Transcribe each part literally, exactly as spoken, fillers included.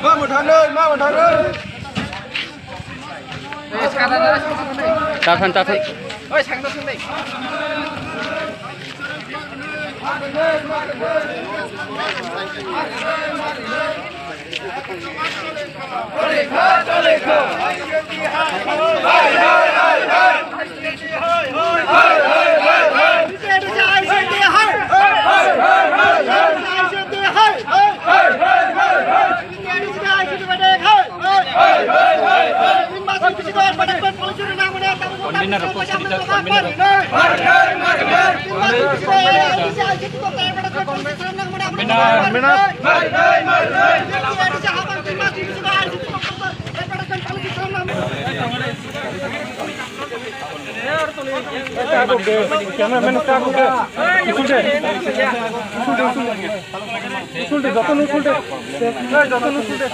Ma mwthangwi, ma mwthangwi. Tathan, tathan. Convener rok, convener. Convener. Cameraman, usul de, joto no usul de. Joto no usul de.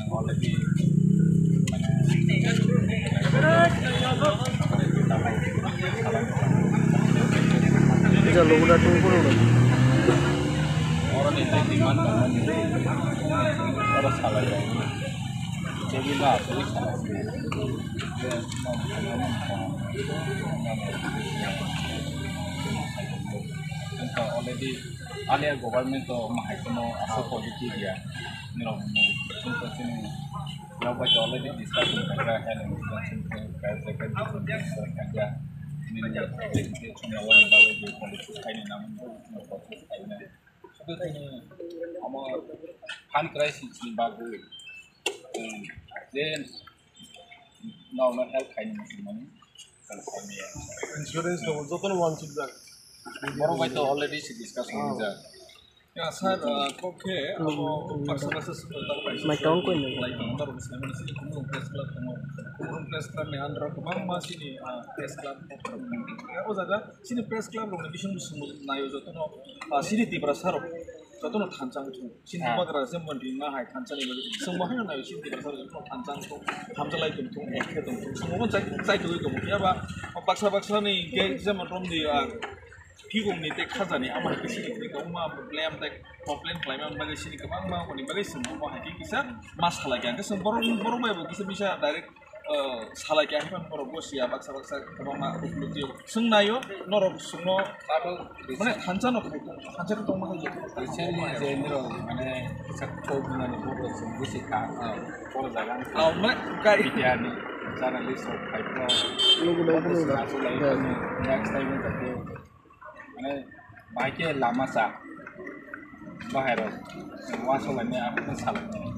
Already, Jalo udah tunggu dulu. Orang itu di mana? Orang salah ya. Jadi lah, jadi salah. Already, alia government to mahai kono asal positive ya. Nirok, nirok, nirok, nirok, nirok, already discussion kaja, health insurance kaja, kaja, kaja, nini chunna wani bagwi je policy kaini namun, policy kaini. Sudu tini ama fund crisis ni bagwi, um, je no, no help kaini musulmani, kan kaini ya. Insurance to joto no wansuk jak. Borok bai to already si discussion rijak. Ya, sir, ah, kok khe abo baksa baksa swkang tang bai. Mai tong koi nai. Lai tong, aro bwskango sini Khumulwng Press Club tongo. Khumulwng Press Club ni under o kwbangma sini, ah, press club. O jaga sini press club rokni bising bising naio jotono, ah, sini Tiprasa rok jotono thansa wngthung. Sini bagra jemon ringma hai thansa ni bagwi. Chwng bo haino naio sini Tiprasa rok jotono thansa wngthung. Hamjalai tongthung, ekhe tongthung. Chwng bo chai, chai tongwi tongo. Phiya ba baksa baksa ni hwnkhe jemon romdi, ah, Phigong ni tei khajani amo hai khe sini kwbangma problem tei complain khlaima bagwi sini kwbangma wngmani bagwi chwng omo hai khe kisa ma salai kha. Hwnkhe chwng borok, borok bai bo kisa misa direct, ah, salai kha, haiphano borok bo siya baksa baksa kwbangma upload twiyo. Chwng naio, norok chwngno mane thansa no khai, thansa khe tongma hai. Recently je nirok mane kisa kok nani borok chwng busi kha, ah, borok jaga wngkha. Ah, mane kai. Media ni journalist rok khai pro. Logo logo logo. Next time wngkha khe. Mane, bahai khe lama sa. Bahai rok, chwng uansuk laimani, abo khe salai mani.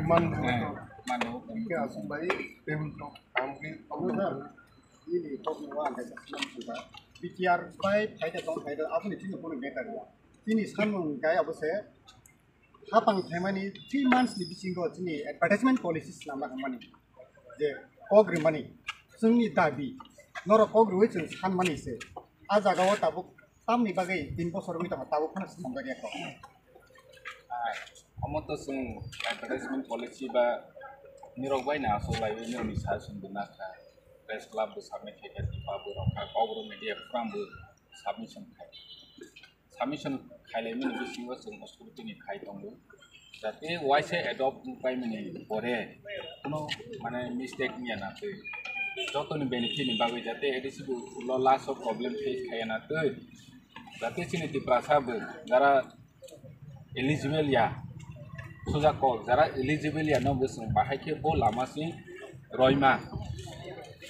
Man, eh, mano. Khe aswk bai, table top, kam khe, table top. Nini top ni uan hai, B T R bai, phaida tong, phaida, aboni chini bono better ya. Chini samung kaya abo se, hapang phaimani three months ni bisingo chini advertisement policy swnamna hwnmani je kok rimani chwngni dabi norok kok riwi chwng sanmani se. A jagao tabuk tamni bagwi tin bosor wngwi tongo, tabuk phano swnamjakya kok. Ah, omo to chwng advertisement policy ba nirok bai na aswk laiwi nirokni suggestion bo nakha, press club bo submit khaikha, tipa bo rwkha, kok rw media phrang bo submission khai. Submission khailaimani bisingo chwng authority ni khai tongo, jate waisa adopt wngpaimani pore kuno mane mistake wngya na twi, jotoni benefit ni bagwi jate A D C bo ulo last o problem face khaiya na twi, jate chini Tiprasa bo jara eligible ya, suja kok jara eligible ya no bo chwng bahai khe bo lama si roima,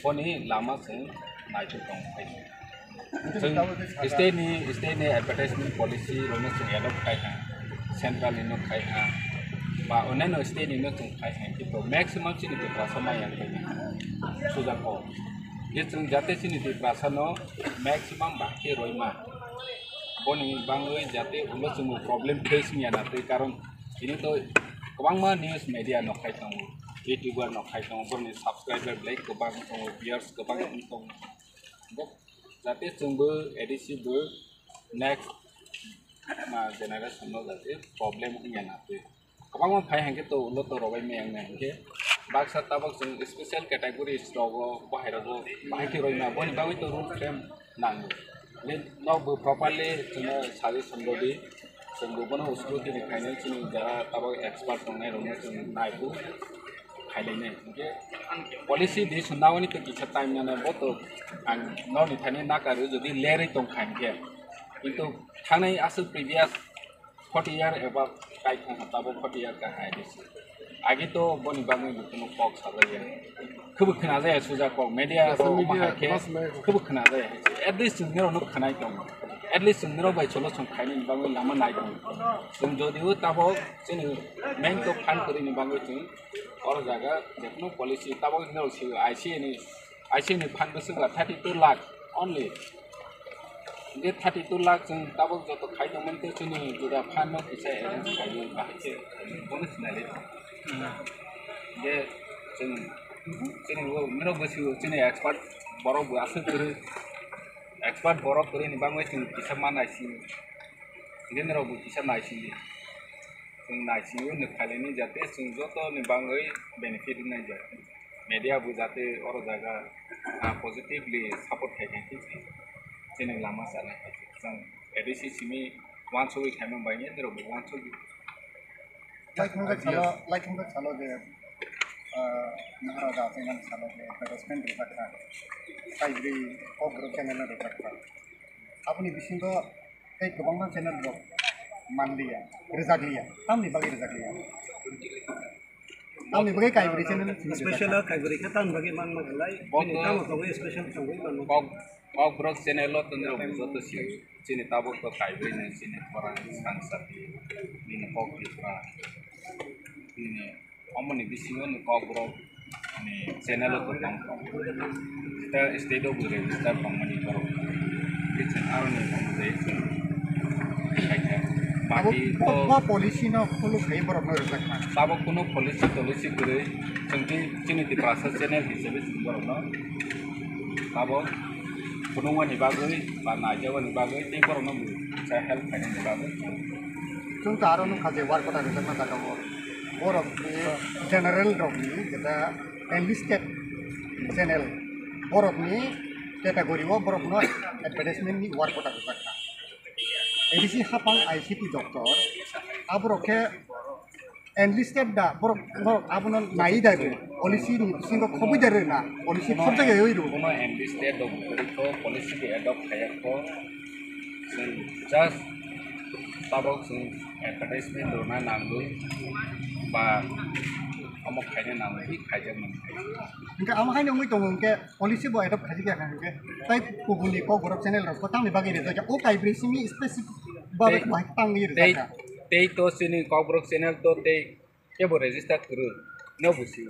boni lama chwng naitwi tong phai. Chwng state ni, state ni advertisement policy rokno chwng adopt khai kha, central ni no khai kha, ba onyaino state ni no chwng khai kha, kintu maximum chini Tiprasa maya khai kha, suja kok. Je chwng jate chini Tiprasa no maximum bahai khe roima, boni bangwi jate ulo chwngbo problem face wngya na twi, karon tini to kwbangma news media no khai tongo, YouTuber no khai tongo, borokni subscriber belai kwbang tongo, viewers kwbang wng tongo. Jate chwngbo A D C bo next ma generation no jate problem wngya na twi. Kwbangma phai hwnkhe to ulo to robai maya wngya hwnkhe baksa tabok chwng special categories rogo bahai rogo bahai khe roima boni bagwi to rule frame nango. Le nokbo properly chwngno suggestion rwdi, chwngbo bono scrutiny khainai chini jara tabok expert tongnai rokno chwng naibu. Khailainai. Hingke policy di swnawani to kisa time nana bo to ang noni thani nakaru jodi lerwi tong kha hingke. Kintu thangnai aswk previous forty year eba kai thang ha tabo forty year ka hai disi. Agi to boni bagwi bo kuno kok sajaya. Khubu khna jaya suja kok media ro ma hai khe khubu khna jaya. At least chwng nirok no khnai tong. At least chwng nirok bai cholo chwng khaini bagwi lama nai tong. Chwng jodi o tabo chini main to phan kwrwi ni bagwi chwng Oro jaga jekno policy tabok hino si I C ni, I C ni phan bwswk thirty two lakh only. Je thirty two lakh chwng tabok joto khai tongmani tei chini juda phan no kisa arrange khaio bahai se bono sinali. Je chwng chini o mino bwswk chini expert borok bo aswk kwrwi expert borok kwrwi ni bagwi chwng kisa ma naising. Je nirok bo kisa naising. Chwng naisingwi nukha laini jate chwng joto ni bagwi benefit wngnai jate media bo jate oro jaga, ah, positively support khai khai khe chini lama chana chwng A D C simi wansugwi khaima bai nirok bo wansugwi. Laithangkha salo, laithangkha salo je, ah, Maharaja Achaimani salo je advertisement rijak kha, Kaibrwi Kokborok channel rijak kha. Aboni bisingo tei kwbangma channel rok manliya, rwjakliya. Tamni bagwi rwjakliya? Tamni bagwi Kaibrwi channel simi special rwjak kha? Kaibrwi khe tamni bagwi manma khlai. Bini tamo tongwi special tongwi manma. Kok, Kokborok channel o tongwi rok joto si chini tabuk to Kaibrwi ni chini khorang sangsati nini kok Tripura nini Omoni bisingo ni Kokborok ni channel o kwbang tong. Ta state o bo register tongmani borok. Bichwng aroni tongmani chwng khaikha. Abo Party to bo policy no follow khai borok no rijak kha. Tabok kuno policy tolicy kwrwi chwng tei chini Tiprasa channel hisabe chwng borok no tabok phunukmani bagwi ba naijakmani bagwi tei borok no bo help khainani bagwi. Chwng ta aro nukha je work order rijak na jaga o. Borok ni general rok ni jeta enlisted channel borok ni category o borok no advertisement ni work order rijak kha. A D C hapang I C T doctor aborok khe enlisted da borok borok abono nai da policy ni bisingo khoboi da na policy khobjak ya oi ro. Kono enlisted rok ko policy de adopt khaya ko. Just tabok chwng advertisement rwna nangwi ba omo khaina nangwi khaijak mani. Hingke amo haino wngwi tongo hingke policy bo adopt khaijak ya hingke tai kubuni Kokborok channel rok bo tamni bagwi rijak ya o kaibrwi simi specific babe bahai tangwi rijak ya. Tei to chini Kokborok channel to tei kebo register kwrwi no busi.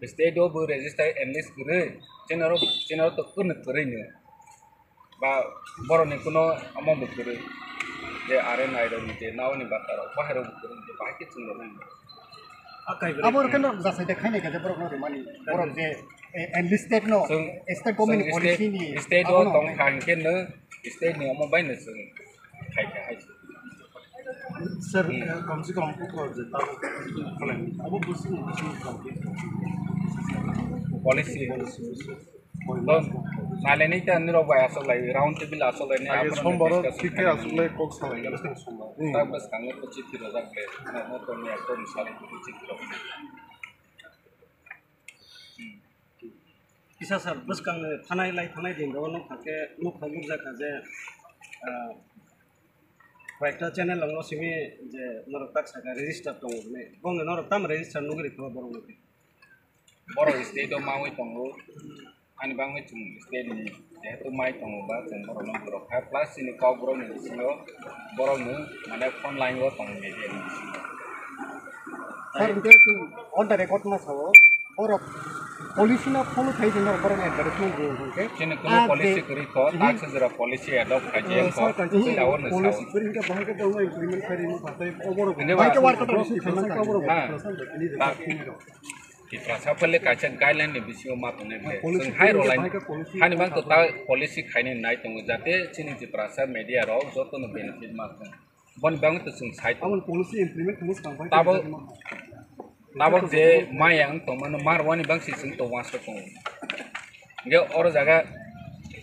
State o bo register enlist kwrwi channel channel to kwrwi kwrwi no. Ba borokni kuno omo bo kwrwi je are nairokni je naoni bata rok bahai rok bo kwrwi je bahai khe chwng rok nai. Abo rok kheno jasai de khainai khe borok no rimani borok je enlisted no state government policy ni state o tong kha hingkhe no state ni omo bai no chwng khai kha hai. Sir, kam se kam ko kor je ta ko khalai abo busi ni busi ni kam ke policy. Naleni ta nirok bai asok lai round table asok lai ni age sombaro thik khe asok lai kok salai gana sombaro. Tak bas kang ko chithi rojak le na mo to ni aktor ni sari ko chithi rojak. Kisa sir bwskang thanai lai thanai din ro nokha khe nokha nukjak kha je, ah, koyekta channel rok no simi je norok tak saka register tongo hwnwi bongni norok tamo register nugwi rikha borok no. Borok state o mawi tongo. Ani bagwi chwng state ni jehetu mai tongo ba chwng borok no borok kha plus chini kok borok ni bisingo borok no mane front line o tongo media ni bisingo. Sir, hingke chwng on the record ma sao borok policy no follow khai jeng borok advertisement rw hingke chini kuno policy kwrwi kho tak se jora policy adopt khai jeng kho sir, awareness policy kwrwi hingke bahai khe implement khai rw hingke bahai khe work out rw hingke Tiprasa phale kaisa guideline ni bisingo ma tongnai ble. Policy Chwng hai rwlai policy hani bang to ta policy khainai nai tongo, jate chini Tiprasa media rok joto no benefit ma thung. Boni bang to chwng sai tongo. Abo policy implement khamu swkang bai Tabok, tabok je maya wng tongmano ma rwani bang si chwng to wansa tongo. Hingke oro jaga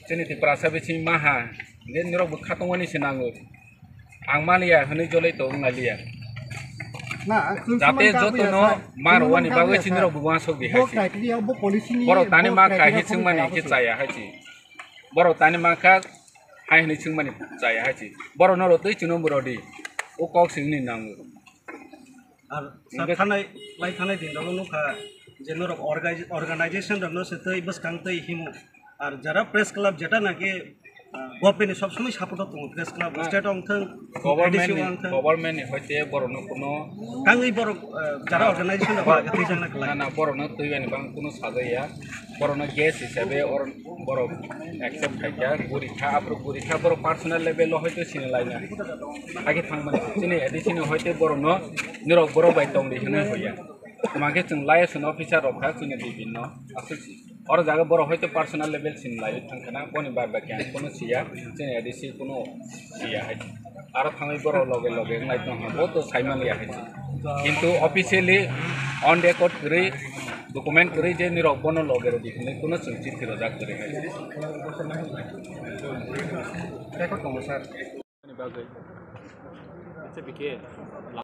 chini Tiprasa bising maha, hingke nirok bo khatungmani se nango. Ang maliya hwnwi jolai to wng naliya. Na, chwng Jate sumang joto kagwi no ya, ma rwani chwng bagwi kagwi chini ya. Rok bo wansok di Bo hai si. Criteria, bo policy ni Borok tani bo ma criteria khai hi phone chwngmani kaya khe bo chaya hai si. Borok tani ma kha hai hwnwi chwngmani chaya hai si. Borok no rotwi chwngno bo rodi. O kok singni nango. Ar sir, Hingke thanai, lai thanai din rogo nukha je norok orga-, organization rokno se tei bwskang tei himo. Ar jara press club jeta naki, ah, government ni sob somoi support o tongo, press club, Na. State ong thang, Government A D C ni, ong thang. Government ni hoite borok no kuno Kangwi borok, ah, jara Na. organization rok ba tei jana Na, na, borok no twi bani bang kuno sajaya. Borok no guest hisabe or borok accept khaikha, guri kha, aphuru guri kha, borok personal level o hoite sini laina. Hakhe thangmani, chini A D C ni hoite borok no nirok borok bai tongdi hinwi hoya. Tuma khe chwng liaison officer rok kha chini bibhinno aswk si. Oro jaga borok hoite personal level sini lai thang khana, boni bai bai khe ang kuno siya, chini A D C kuno siya hai. Aro thangwi borok loge loge wnglai tong kha, bo to sai man ya hai. Kintu officially on record kwrwi, document kwrwi je nirok bono loge rwdi hinwi kuno chwng chithi rwjak kwrwi hai. Record tongo, sir. Ani bagwi. Acha, B K.